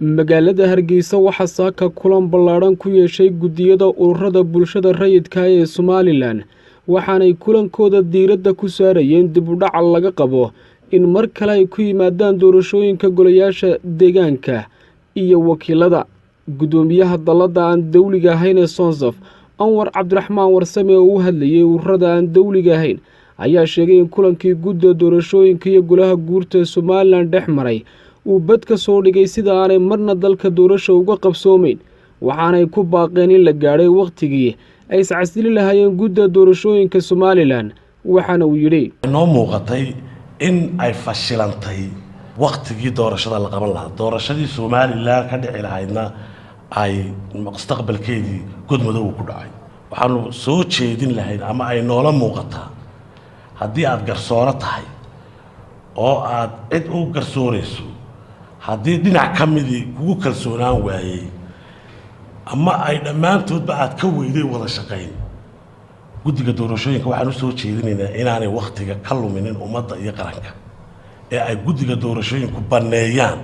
Magaalada Hargeysa waxaa saaka kulan ballaadhan ku yeeshay guddiyada ururada bulshada rayidka ee Somalilan, waxaanay kulankooda diiradda ku saarayeen dib u dhaca laga qabo in mar kale ay ku yimaadaan doorashooyinka golayaasha deegaanka iyo wakiilada. Guddoomiyaha dalladda aan dowliga ahayn ee Sonsaf, Anwar Cabdiraxmaan Warsame, oo u hadlayay ururada aan dowliga ahayn, ayaa sheegay in kulankii gudda doorashooyinka iyo golaha guurta ee Somalilan dhex maray uu bad ka soo dhigay sida aanay marna dalka doorasha uga qabsoomeyn, waxaanay ku baaqeen in la gaadhay wakhtigii ay iscasili lahaayeen gudda doorashooyinka Somalilan. Waxaana uu yidhi: Noo muuqatay in ay fashilantay wakhtigii doorashada la qaban lahaa, doorashadii Somalilan ka dhici lahaydna ay mustaqbalkeedii godmadow ku dhacay. Waxaanu soo jeedin lahayd ama ay noola muuqataa, haddii aada garsooro tahay oo aada cid u garsoorayso, haddii dhinac ka midii kugu kalsoonaan waayey ama ay dhammaantoodba aad ka weyday wada shaqayn, guddiga doorashooyinka waxaan usoo jeedinaynaa inaanay wakhtiga ka luminin ummadda iyo qaranka, ee ay guddiga doorashooyinku banneeyaan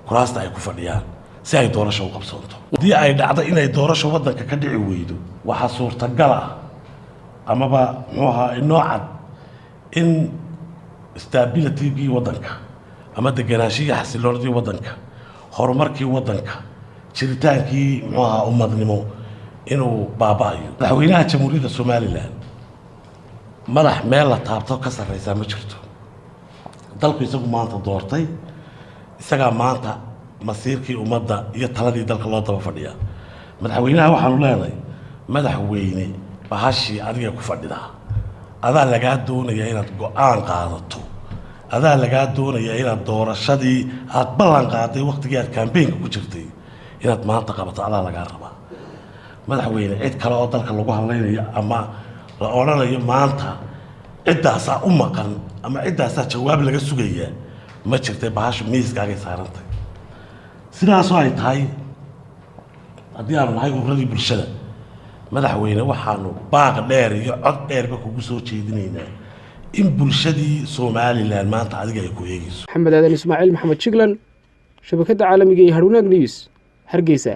kuraasta ay ku fadhiyaan si ay doorasho u qabsoonto. Haddii ay dhacdo inay doorasho waddanka ka dhici weydo, waxaa suurtagal ah amaba muxuu ahaa inoo cad in stability-gii waddanka ama degenaanshihii, xasiloonadii waddanka, horumarkii waddanka, jiritaankii muxuu ahaa ummadnimo inuu baaba'ayo. Madaxweynaha Jamhuuriyadda Somalilan, madax meel la taabto ka sarreysaa ma jirto. Dalku isagu maanta doortay, isagaa maanta masiirkii ummadda iyo taladii dalka loo daba fadhiyaa. Madaxweynaha waxaanu leenahay: madaxweyne, bahashii adiga ku fadhidaa, adaa lagaa doonayaa inaad go-aan qaadato, adaa lagaa doonayaa inaad doorashadii aada ballan qaaday waktigii aad campaign-ka ku jirtay inaad maanta qabato, adaa lagaa rabaa. Madaxweyne, cid kale oo dalka lagu hadlaynayo ama la odhanayo maanta ciddaasaa u maqan ama ciddaasaa jawaab laga sugayaa ma jirtay. Bahashu miiskaagay saarantay. Sidaasoo ay tahay, haddii aanu nahay ururadii bulshada, madaxweyne, waxaanu baaq dheer iyo cod dheerba kugu soo jeedinaynaa in bulshadii Somalilan maanta adiga ay ku eegeyso. Maxamed Aadan Ismaaciil, Maxamed Jiglan, shabakadda caalamiga ee Hadhwanaag News, Hargeysa.